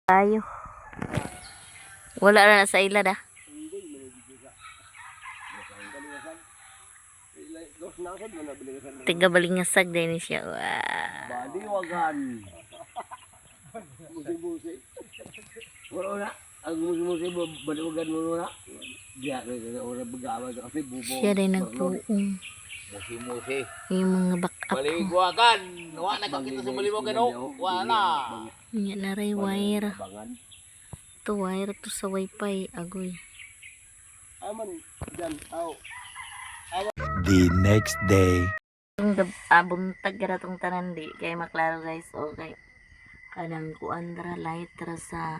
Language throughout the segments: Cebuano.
Tayo. Wala na sa ila da. Tiga balingasag din siya. Wow. Baliwagan. Musi-musi. Wala na. Ang musi-musi, baliwagan mo na. Diya, wala bagawa kasi bubo. Siya din nagpuong. Musi-musi. Yung mga back up. Baliwagan. Wala na kakita sa baliwagan oh. Wala. Nga na rin wire. Bangan. To wire to sa wifi. Agoy. Aman, dyan, aw. The next day. Itong buntag ra tong tanan di kay maklaro, guys. Okay. Kanang kuan ra, light ra sa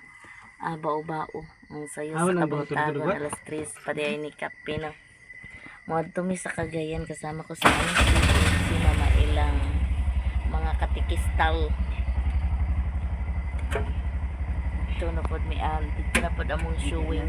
bao-bao. Ang sayo sa kabuntagon, alas 3 pa di ay ni kape no. Moadto mi sa Cagayan kasama ko sa auntie, si Mama Ilang, mga katikistal. Ito na pod mi dito na pod among showing.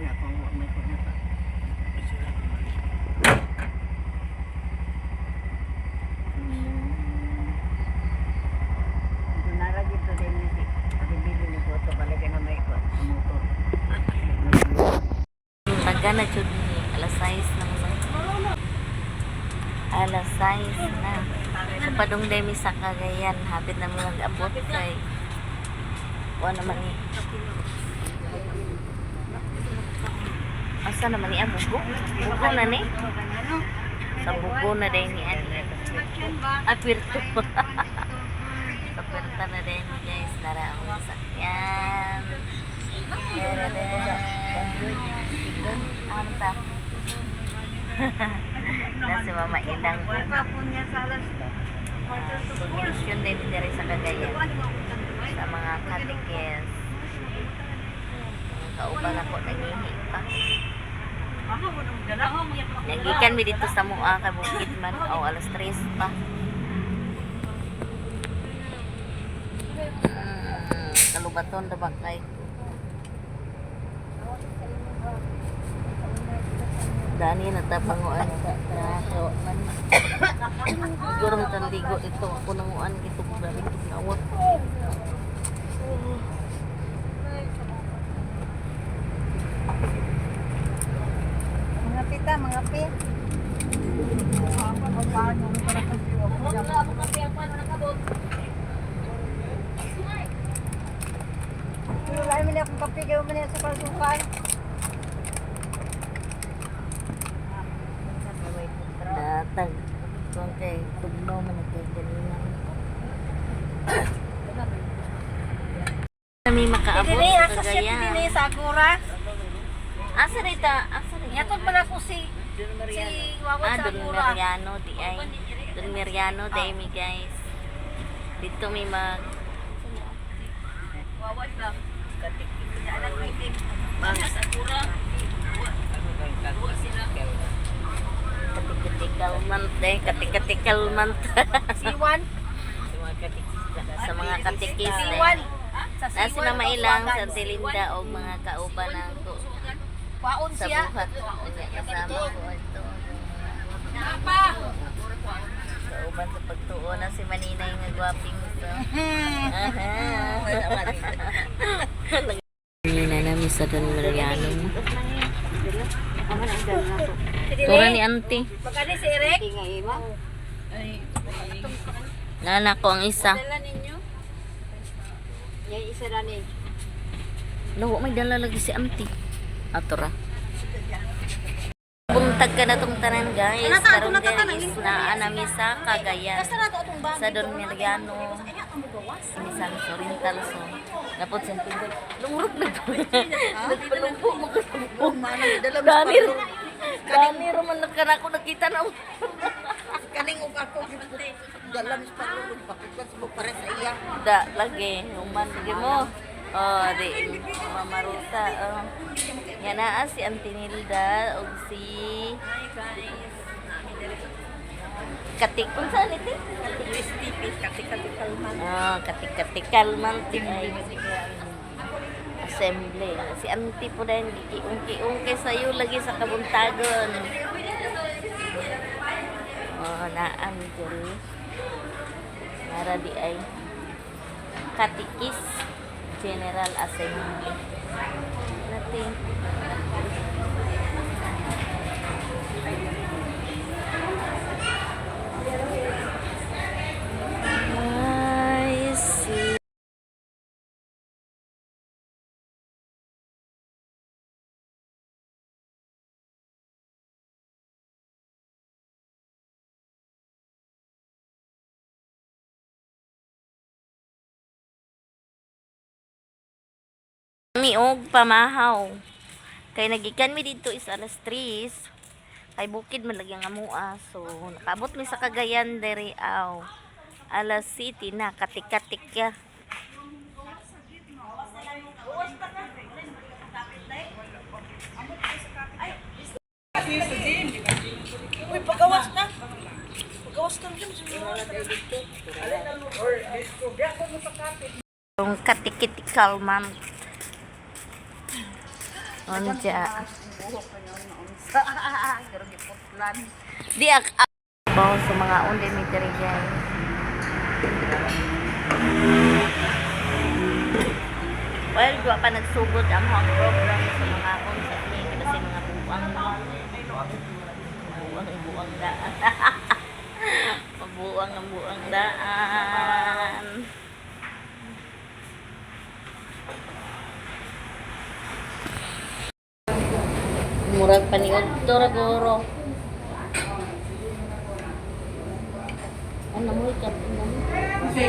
Taga na jud ni alas 6 na man. Alas 6 na. Sa padung demi sa Cagayan, hapit na mi mag-abot kay kuan naman ni. Asa naman ni ang bugo? Bugo na ni? Sa bugo na din ni ani. Ah, puwerto. Sa puwerto na din guys. Nara ang sakyan. Nara din. Ano ta? Na si Mama Ilang. Communication din diri sa Cagayan. Sa mga katikes. Mga kauban ako nangihi pa. Nagikan mi dito sa Mua kay Bukid man o alas 3 pa. Kalubaton ra ba kay? Dani na ta panguan ta traho man. Siguro ang tandigo ito ako nanguan gito grabe tugnawa. Mga pita, mga pi. Pero lahi man akong kape, kayo man sa pasukan. Datag. Kung kay tugnaw man kay ganina. Kami makaabot Dili, sa asa siya Cagayan. dili sa Agora. Asa rita? Asa rita? Yatod man ako si si Wawat Ah, sa Don Agora. Mariano di ay. Don Mariano di mi guys. Dito may mag Wawat ba? Anak ko itim. Sa Agora. Katikatikal month eh. Katikatikal month. Siwan. Sa mga katikis eh. Siwan. Sa Na si Mama Ilang, sa Auntie Linda o mga kauban ng ko Kwaon sa siya. buhat. Unya, kasama ko ito. Napa. Kauban sa pagtuo na si Maninay nga gwaping so. Nina namin sa Don Mariano. Tura ni auntie. Magkano si Eric? Nana ko ang isa. Dala ninyo. Yung isa na ni. Lawa may dala lagi si auntie. Ato ra. Buntag ka na tong tanan guys. Karon din is naa nami sa Cagayan. Sa Don Mariano. San Oriental so. Napot sa tubig. Lungrok na to. Nagpalumpo mo ko sa bubong. Dani Dani man na kana ko nakita na. Kaning ug ako dala mis parulog pakikan sa pare sa iya. Da lagi human lagi mo. Oh, di Mama Rosa. Oh. Nga naa si Auntie Nilda ug si Katik unsa ni ti? USTP katik-katikal man. Ah, katik-katikal man ti ay. Assembly. Si Auntie po dahil gikiungki-ungki sa'yo lagi sa kabuntagon. Oh, naam diri. Nara di ay katikis. General Assembly. Natin. I see. Mi og pamahaw. Kay nagikan mi didto is alas 3. Kay bukid man lagi ang amoa. So nakaabot mi sa Cagayan diri aw. Alas City na katik-katik ya. Uy, pagawas na. Pagawas ka na. Yung katikitical ma'am. Unja. Di ak baw sa mga unde mi diri guys. Well, wa pa nagsugod ang home program sa mga unsa ni kasi mga buang buang buang daan. Pabuang ang buang daan. Murag paniod to ra guro. Ano mo ikap ano mo? Si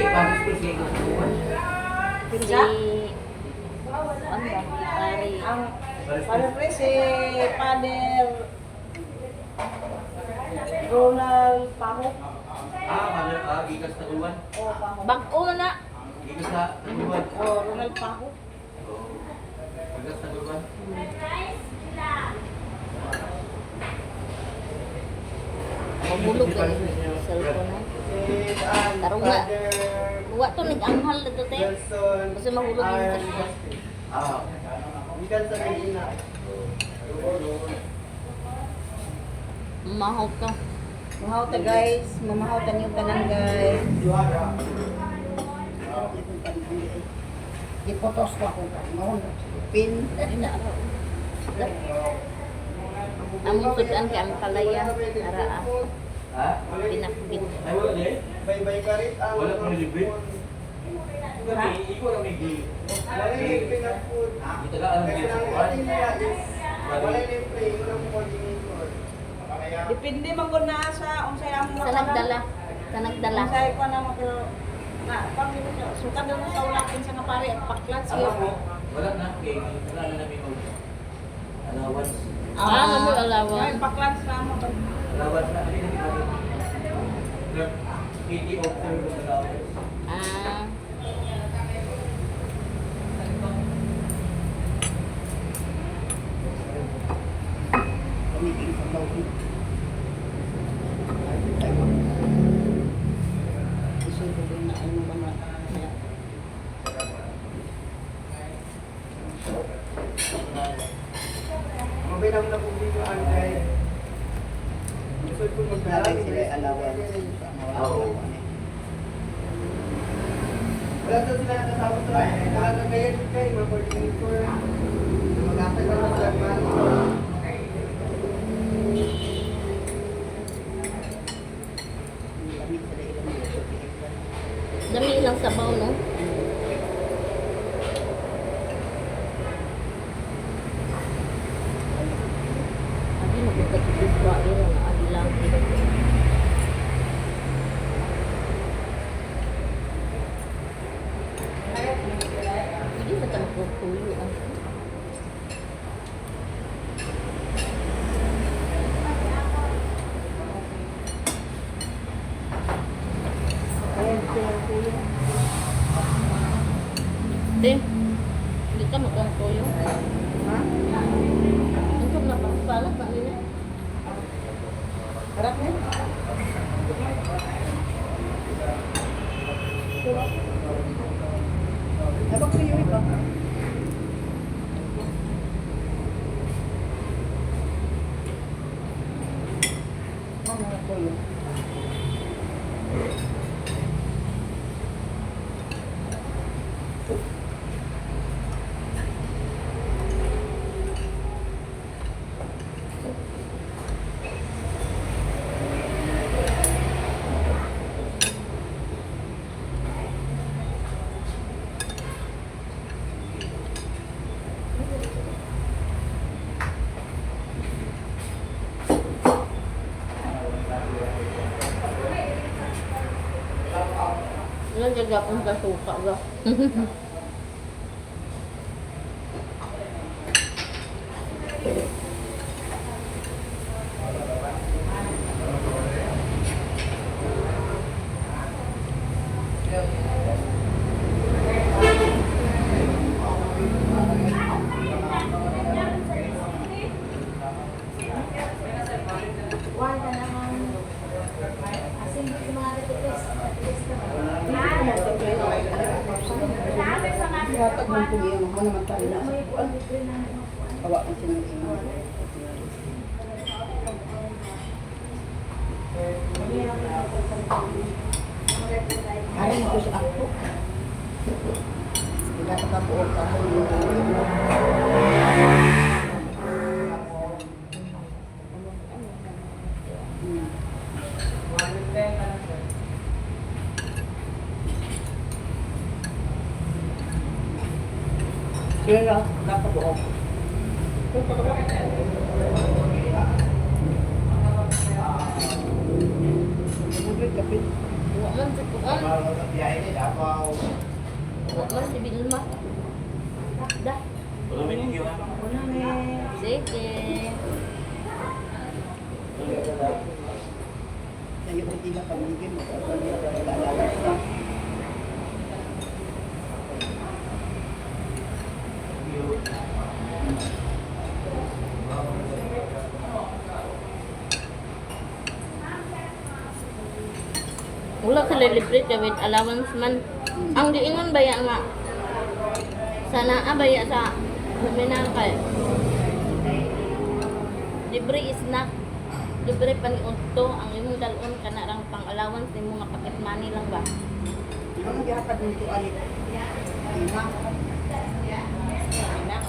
ano ba? Pare. Para pre, si Father Ronald Paho. Ah, father, ah, gikas na uwan. Oh, Paho. Bag-o na. Gikas na uwan. Oh, Ronald Paho. Gikas na uwan. Mabulog ka yung cellphone na. Tarong nga. Wa to nag-anghal na to te. Kasi mahulog yung cellphone. Ah. Mahaw ka. Mahaw ta guys, mamahaw ta niyo tanan guys. Gipotos ko ako mahon. Pin. Among sudan kay ang kalaya ara ah. Ha? Pinakbit. Ay, wala din? Wala pang libre? Ikaw lang may gi. Itagaan mo sa kuwan. Depende man gud na sa unsay among Sa nagdala. Sa nagdala. Unsay ko na mo na pang suka na mo sa ulakin sa nga pare at paklat siya. Wala na, kay wala na namin mag allowance. Ah, mo alawan. Ay, paklat sa mo. Allowance na kami na PTO service allowance. Ah. Dami ilang sabaw, no? Abi magkatubig ba yun ang agi lang. Hindi na tayo magtutuyo. ah. Te, hindi ka magkang tuyo. Ha? Ang na pagpalat na nila. Harap ni. Habang ko yung iba. Mga kuyo. kagapon sa suka ba? Hatag ng tugi ang mo naman tayo na sa kuan. Awa ang sinang imo. Ay, ito sa ako. Wala ka pa buo ka Sila nakabuo. Kapit. Wa man si kuan. Wa man si Bilma. Da. Sige. Tayo ko tila pamigin mo. Lalabas na. Wala sila libre kay with allowance man. Ang giingon ba ya nga sana abaya sa Minangkay. Libre snack. Libre paniudto ang imong dalon kana rang pang allowance nimo nga pocket money lang ba. Ano gihatag nito ali? Ina. Anak.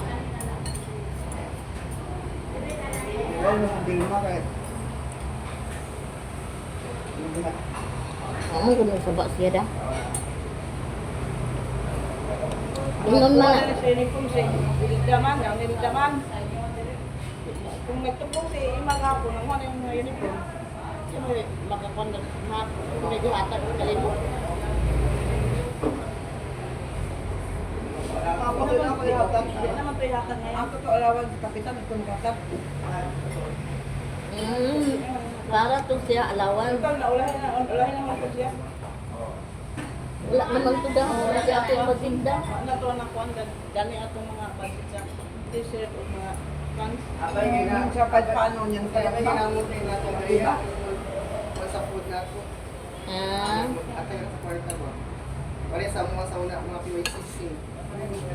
Wala na sa Dilma kay. Oo, kuno sa ba siya da. Ingon man na. Sa uniform si Ildaman, ang Ildaman. Kung nagtupong si Ima hapon, ang wala yung mga uniform. Siyempre, makakuan ka ha, medyo hatag ko kalimo. Ako din ako ihatag. Hindi naman ito ihatag ngayon. Ang totoo lawan sa kapitan itong katap. Para to siya allowance. Total, naulahin na, ulahin naman ko siya. Wala naman to daw. Wala siya ako yung magtinda. Ano to na kuan gani atong mga budget sa t-shirt o mga pants. Sa paano niyan Kaya kaya natin na ito, Maria. Sa food na ako. Ah, Atay sa kwarta mo. Pare sa mga sa una mga PYCC.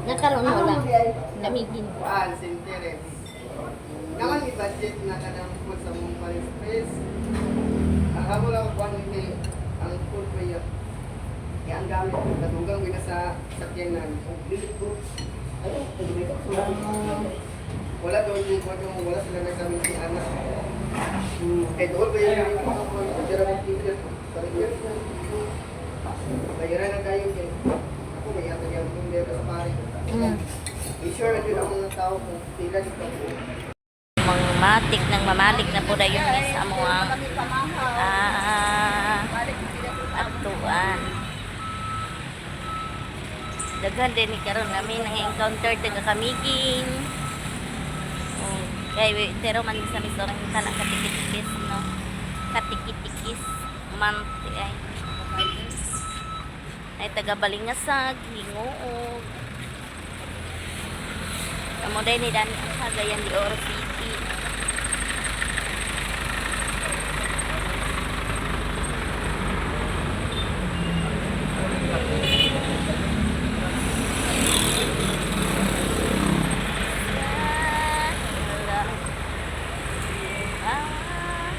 nakaroon wala. Kamigin. Kuan, St. Terence. Naman i-budget na ka ng food sa mong pares press. Ang hamo lang kuan kay ang food may kaya ang gamit ko kadugang gina sa sakyanan. Wala doon yung kuan yung wala sila nagsabi si anak. Eh doon ba yun yung mga kuan? Pero ang teacher, Bayaran na tayo kay ako may atag yung hindi sa pare. I-sure na yun ang mga tao kung pila dito. Mga matik nang mamalik na po dayon ni sa amuang atuan. Daghan din ni karon namin ang encounter taga Camiguin. Oh, kay pero man sa misorang kana katikitikis no. Katikitikis man ay. Ay taga Balingasag, Gingoog. Kamo day ni Dani ang Cagayan de Oro City. Ah,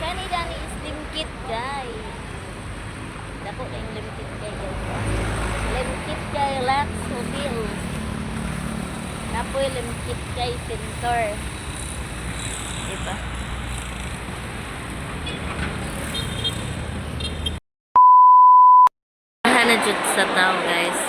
kani Dani is limkit guys. Dako kayong limkit kay guys. Limkit kay Lux Hotel. Napoy limkit kay Center. Diba? Hana jud sa tao guys.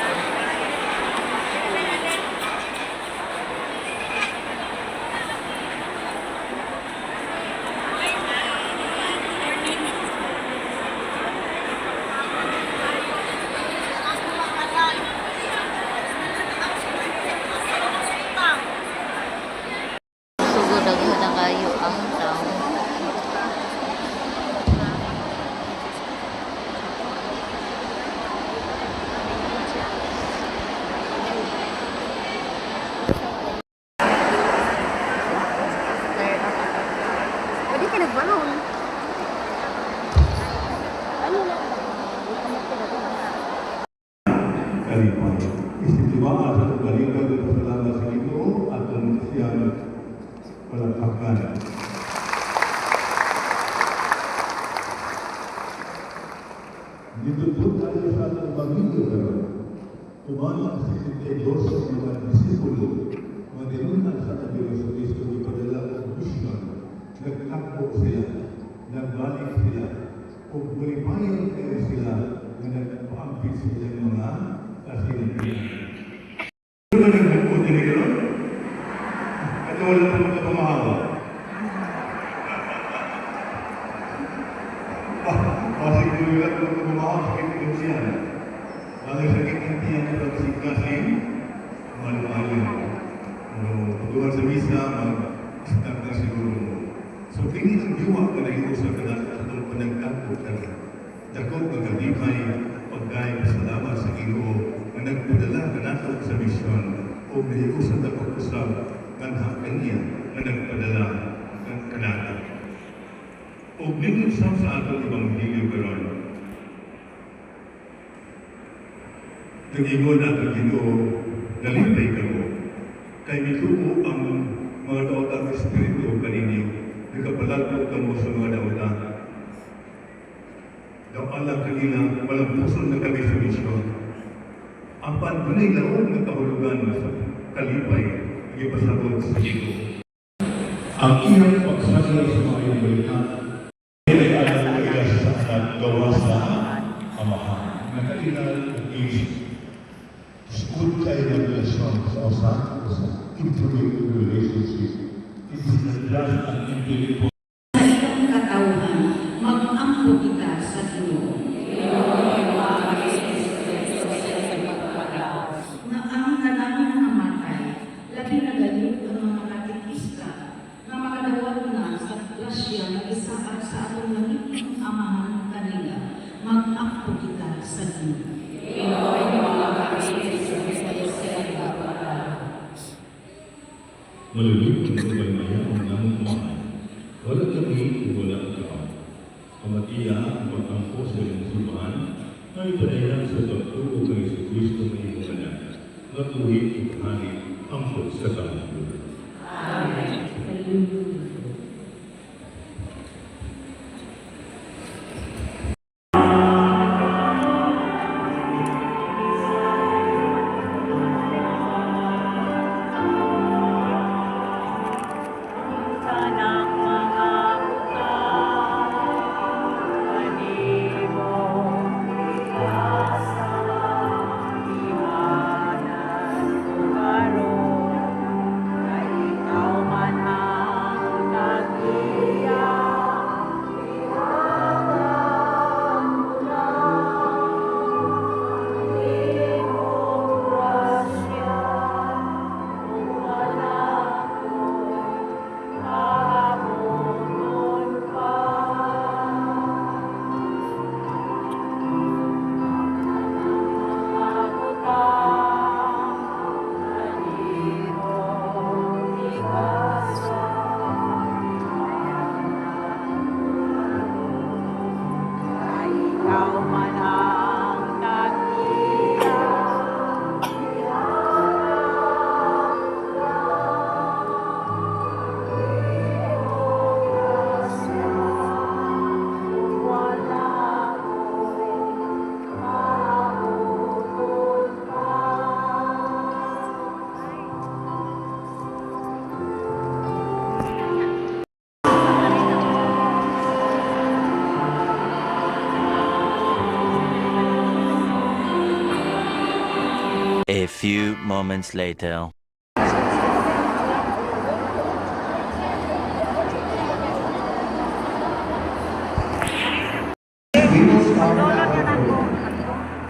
Tumaa sa atong kalipay ug pasalamat sa Ginoo atong siyang palakpakan. Dito po tayo sa atong Ebanghelyo karon. Uban ang 72 mga disipulo nga dinuntan sa atong Hesus Kristo gipadala og misyon. Nagtakbo sila, nagbalik sila, ug mulipayan kayo sila nga nagpaampit sa ilang mga kasinatian. Ano ba nagbuo din karon? At wala pa magkapamahaw. Pasig wala pa magkapamahaw, sakit ng tiyan. Bagay sakit ng tiyan kapag kasing malumayo. Pero pagduman sa misa, mag-start na siguro mo. So, kini ang yuwa nga nahiusa ka na sa atong panagdako karon. Dako nga kalipay, paggay, pasalamat sa Ginoo nga nagpadala kanato sa misyon o nahiusa ta pag-usab nganha kaniya nga nagpadala kanato. Ug nindot sa atong ebanghelyo karon. Nag-ingon atong Ginoo, nalipay kamo kay mituo ang mga daotang espiritu kaninyo, nagapalagpo kamo sa mga daotan. Daw alang kanila, malampuson na kami sa misyon. Apan dunay laom nga kahulugan sa kalipay nga ipasabot sa Ginoo. Ang iyang pagsagay sa maayong balita, dili alang ila sa anak gawa sa Amahan. Nakailal is good kay nga relasyon sa usa usa, intimate relationship. It is not just an intellectual Sa iyong katawhan, mag-ampo kita sa Ginoo. Nga ang kanang namatay, labi na gani ang mga katikista nga makadawat na sa grasya nga gisaad sa atong langitnong Amahan kanila. Mag-ampo kita sa Ginoo. Malulog ang maya ang among Amahan. Wala kami ug wala ikaw. Pamatiya ang pag-ampo sa iyong simbahan ay padayon sa pagtuo kay Hesus Kristo nga imong anak. Nga buhi ug hari hangtod sa kamatuoran. Amen. Tanang mga butang kanimo asa iwanan ko karon kay ikaw man ang nag-iya. Ihatag ko lang imong grasya ug wala ko'y kahabogon pa. Mga butang kanimo igasa kay ikaw man ang nag-iya. Ihatag ko lang imong grasya ug wala ko'y kahabogon pa. A few moments later.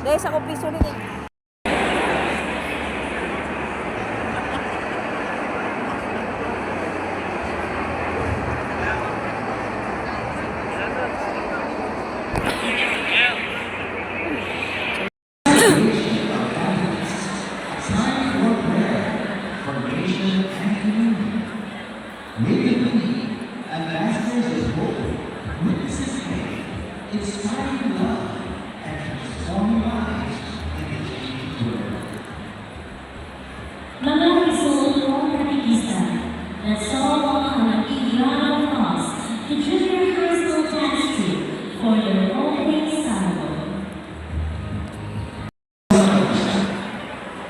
Dahil sa piso ni. Time for prayer.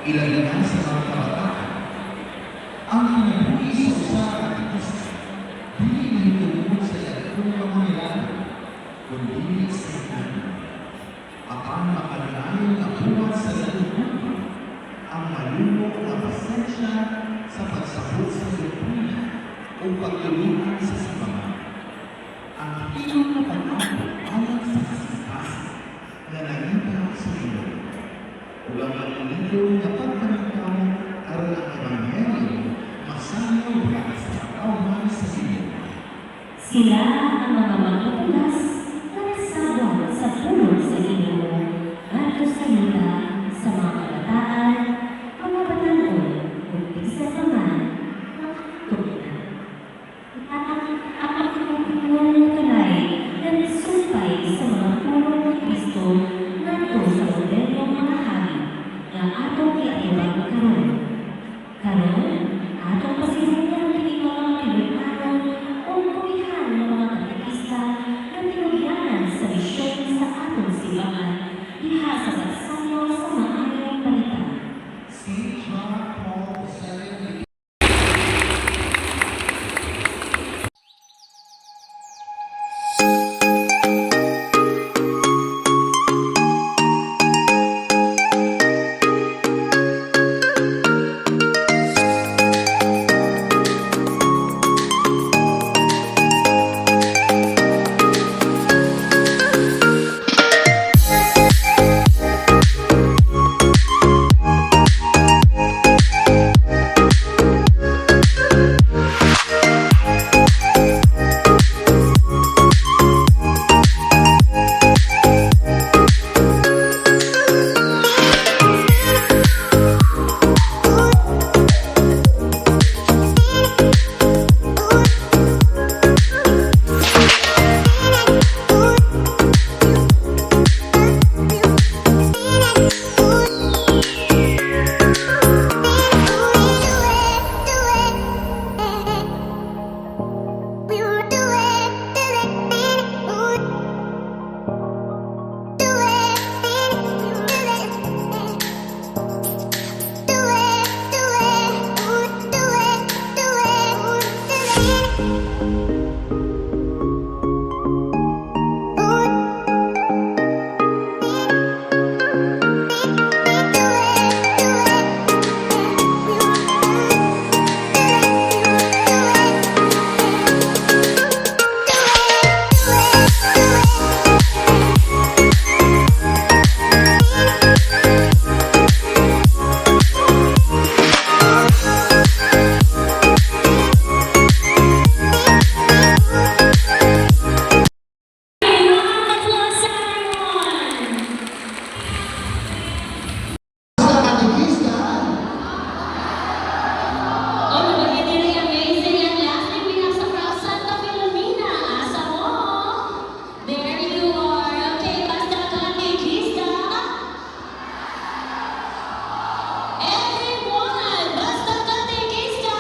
Ilabi na sa mga kabataan. Ang kinabuhi sa usa ka katekista, dili mahitungod sa dagkong mga milagro, kundi sa hinano. Apan makanunayon nga buhat sa gugma, ang malumo nga pasensya sa pagsabot sa doktrina o pagtulungan sa simbahan. Ang hilom nga pag-ampo alang sa kasing-kasing nga nangita sa Ginoo ug ang malinilong nga pagpamintaw aron ang Ebanghelyo masangaw sa katawhan sa Ginoo. Sila ang mga manghuhulas nga nasabwag sa pulong sa Ginoo ngadto sa yuta sa mga kabataan, mga batan-on, ug bisan pa man mga na. Ang pagtutulong nga tulay nga nasumpay sa mga pulong ni Kristo ngadto sa modernong mga hari nga atong giatubang karon. Karon, atong pasilungan kini mga tinud-anon o buhihan ng mga katekista nga tinugyanan sa misyon sa atong simbahan diha sa pagsanyaw sa maayong balita. St. John Paul II. Sa katekista, Oh, really amazing. And lastly, we have sa from Santa Filomena. Asa mo? There you are. Okay, basta katekista. Everyone, basta katekista.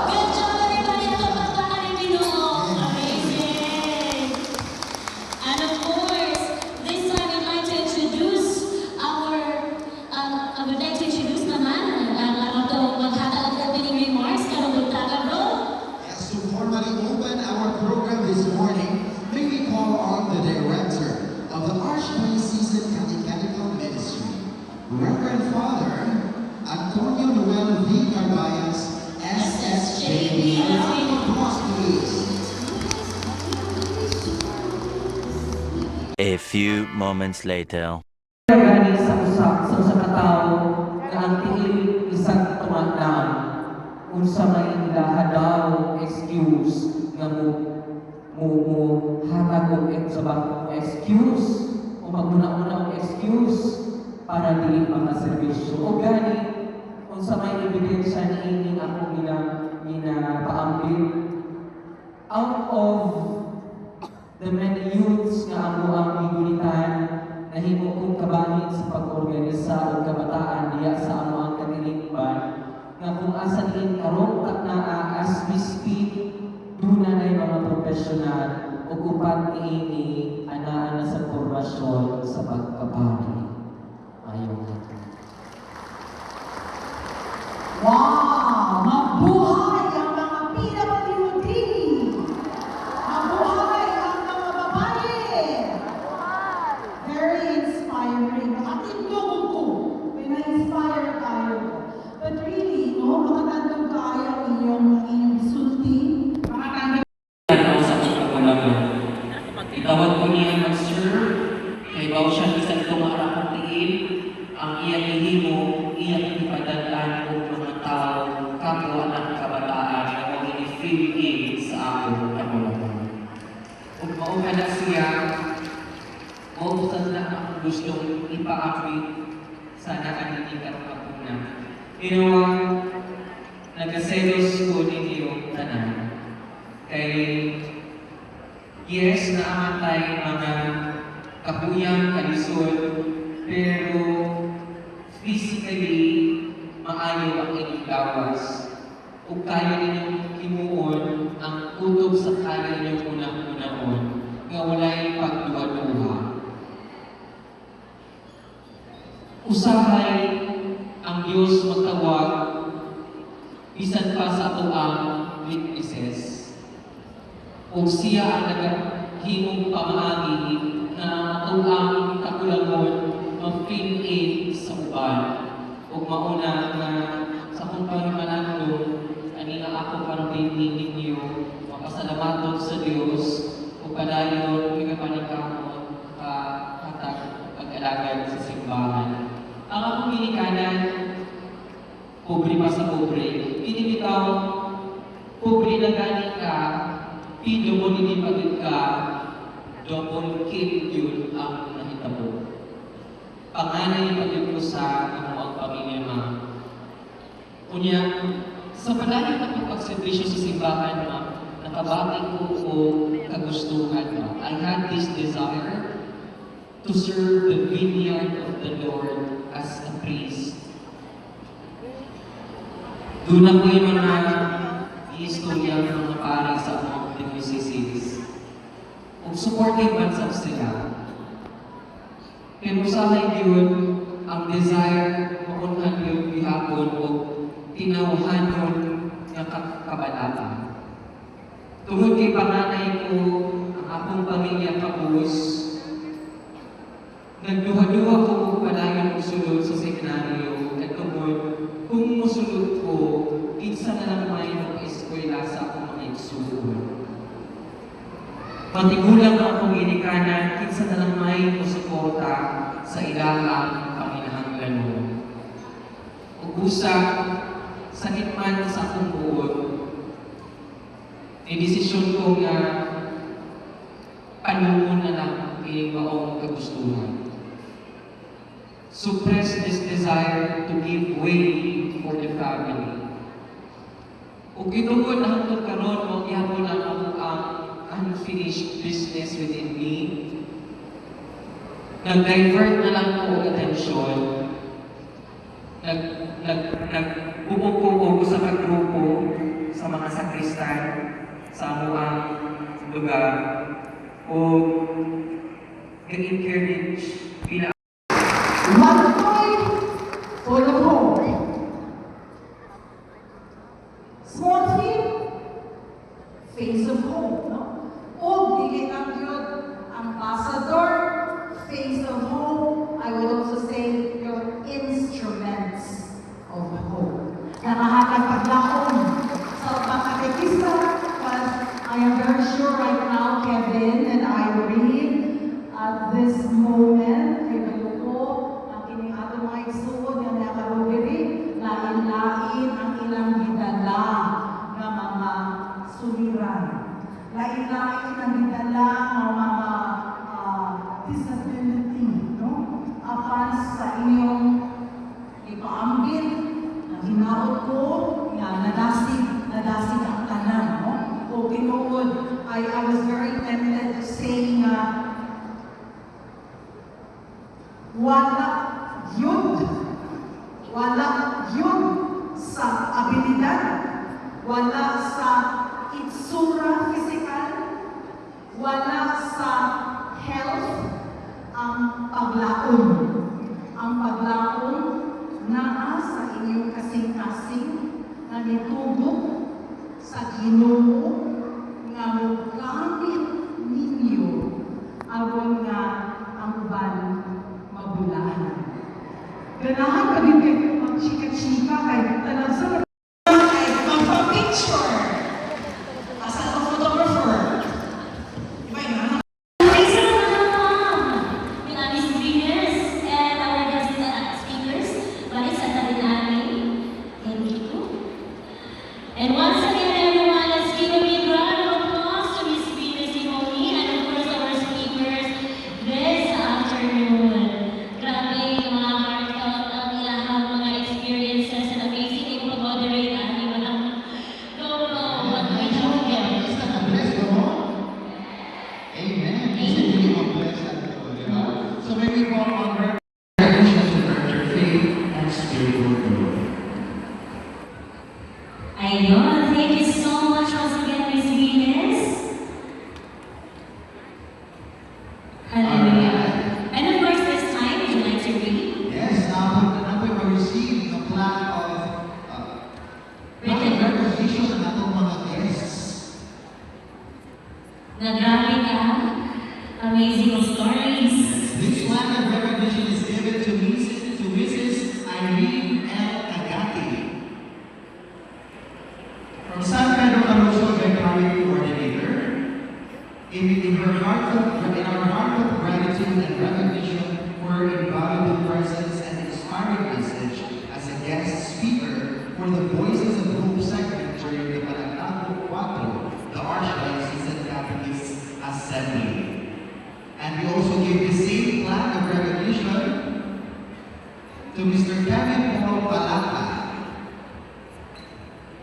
Good job, everybody. Ito, basta Ginoo. Amazing. And of course, this time I'd like to introduce our, I would like to introduce naman ang atong maghatag og opening remarks karong buntaga, bro. Yes, to formally open our program this morning, may we call on the director of the Archdiocesan Catechetical Ministry, Reverend Father Antonio Noel V. Carbayas, SSJB. A round of applause, please. A few moments later. Gani sa usa ka tawo nga ang tiil isang tumatnam, unsa may ilaha daw excuse nga mo hatag og sa ba excuse o maguna-una og excuse para dili makaserbisyo? O gani, unsa may ebidensya niining ako gina paambit? Out of the many youths nga amo ang gigunitan, nahimo kong kabahin sa pag-organisa og kabataan diya sa amo ang katilingban, nga kung asa diin karon ta naa as we speak, duna nay mga profesional ug upat niini anaa na sa formasyon sa pagkapari. Ang iyang gihimo, iyang gipadad-an og mga tao, kapwa ng kabataan nga mao ini-fill in sa akong kamulatan. Ug mao na siya, mao sad na akong gustong ipaapit sa naa dinhi karong hapuna. Ginawa, nagaselos ko ninyo tanan. Kay yes, naa man tay mga kahuyang, kalisod, pero physically, maayo ang inyong lawas. Ug kaya ninyong himuon ang kutob sa kaya ninyong unang-unaon nga walay pagduha-duha. Usahay ang Dios magtawag bisan pa sa atoang weaknesses. Ug siya ang nagahimong pamaagi na ang atoang kakulangon ma-fill in sa uban. Ug mauna nga sa akong panghimalandong ani nga ako karon dinhi ninyo mapasalamaton sa Dios ug padayon nagapaningkamot ka hatag pag-alagad sa simbahan. Ang akong ginikanan, pobre pa sa pobre. Kini bitaw, pobre na gani ka, pido mo nini pagid ka, double kill yun ang nahitabo. Panganay pagid ko sa amo ang pamilya, ma. Unya, sa padayon akong pagserbisyo sa simbahan, ma, nakabati ko o kagustuhan, ma. I had this desire to serve the vineyard of the Lord as a priest. Doon ako yung mga istorya ng mga pare sa mga dioceses. Ug supportive man sab sila. Pero usahay yun, ang desire maunhan yun gihapon o tinawhanon nga kabalaka. Tungod kay panganay ko, ang akong pamilya kabus, nagduha-duha ko og padayon og sulod sa seminaryo kay tungod kung mosulod ko, kinsa na lang may mo eskwela sa akong mga igsuon. Matigulang ang akong ginikanan, kinsa na lang may mosuporta sa ilahang panginahanglanon. Ug busa, sakit man sa akong buot, ni desisyon ko nga palungon na lang kining maong kagustuhan. Suppress this desire to give way for the family. Ug gitungod na hangtod karon mao gihapon ang ako ang unfinished business within me. Nag-divert na lang ko og atensyon. Nag nag nag buo ko og usa ka grupo sa mga sakristan sa amoang lugar o ga-encourage pila. One full of hope. Small feet, face of hope, no? O dili lang yun, ambassador, face of hope. I would also say your instruments of hope. Na mahatag paglaom sa mga katekista, but I am very sure right now, Kevin and Irene, at this moment, kay ko, ang kining atong mga igsuon nga nakaroon diri, lain-lain ang ilang gidala nga mga suliran. Lain-lain ang gidala nga mga disability, no? Apan sa inyong ipaambit, ang hinaot ko, nga nadasig, nadasig ang tanan, no? O tinuod, I was very tempted to say nga wala yun. Wala yun sa abilidad, wala sa itsura physical, wala sa health ang paglaom. Ang paglaom naa sa inyong kasing-kasing nga nitubok sa Ginoo nga mogamit ninyo aron nga ang uban mabulahan. Ganahan ka din kay magchika-chika kay tanan sa kay magpa-picture. Asa ang photographer? Di ba yun? Thanks so much, Ma'am. Miss Venus and our guest speaker. Gordo. Ayun, thank you so much once again, Miss Venus. Hallelujah. And of course, this time, would you like to read? Yes, now we receive the plaque of Written. recognition ng atong mga guests. Na grabe ka. Amazing stories. This plaque of recognition is given to Mrs. Irene L. Agati from San Pedro Caruso Victory Coordinator. In our heartfelt gratitude and recognition for her invaluable presence and inspiring message as a guest speaker for the Voices of Hope segment during the Panagtago 4, the Archdiocesan Catechist Assembly. And we also give the same plaque of recognition to Mr. Kevin Paul Palata,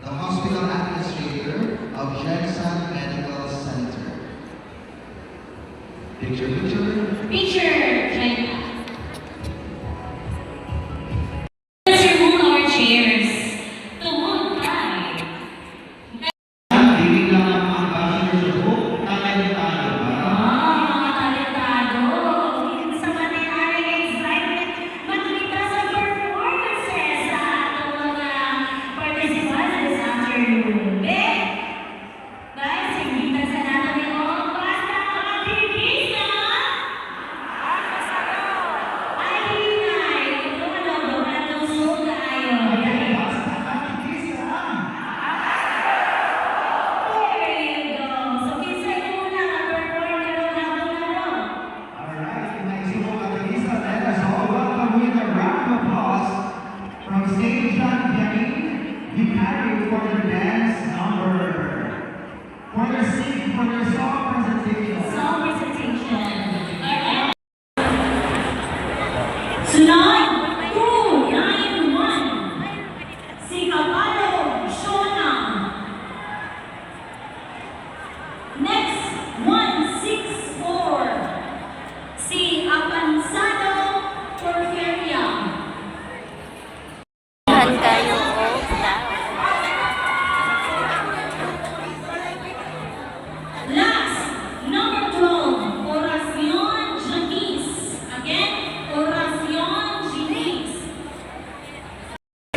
the hospital administrator of Jensen Medical Center. Picture, picture. Picture, China. Let's remove our chairs. Tungod kay. Dili lang ang ambassadors of hope, talentado ba? Ah, mga talentado. Sa manayari excitement, makita sa performances sa atong mga participants this afternoon. Be, guys, hindi sa nato ni O, basta katikisa! Ay, hinay! Ito ano, matusok kaayo. Basta katikisa! There you go. So, kinsay una nga perform karong hapon na ro? Alright, naisip katikisa, let us all welcome with a round of applause from St. John Vianney, Vicari for their dance number, for their singing, for their song presentation. Song presentation. Alright. Sunod, 291. Si Kapalo Shona. Next, 164. Si Apansado Porfiria. Daghan kayo og tao. Last, number 12, Oracion Janice. Again, Oracion Janice.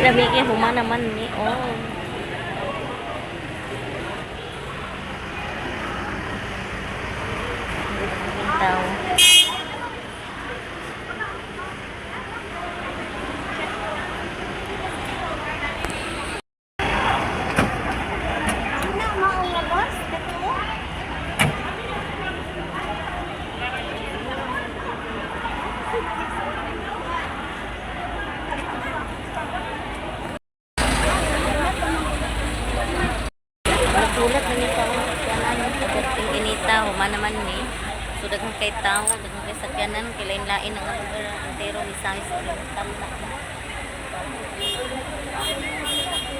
Grabe kay huma naman ni oh. Tao. Nagulat na niya pa sakyanan pagdating inita huma naman ni. So daghan kay tao, daghan kay sakyanan, kay lain-lain ang lugar entero Misamis Oriental na.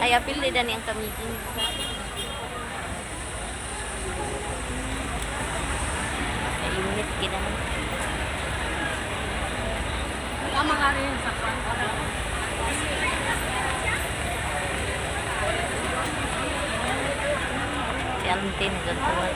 Ay apil di dani ang Camiguin. Ay init gid ang. Si Ante nagatuwa.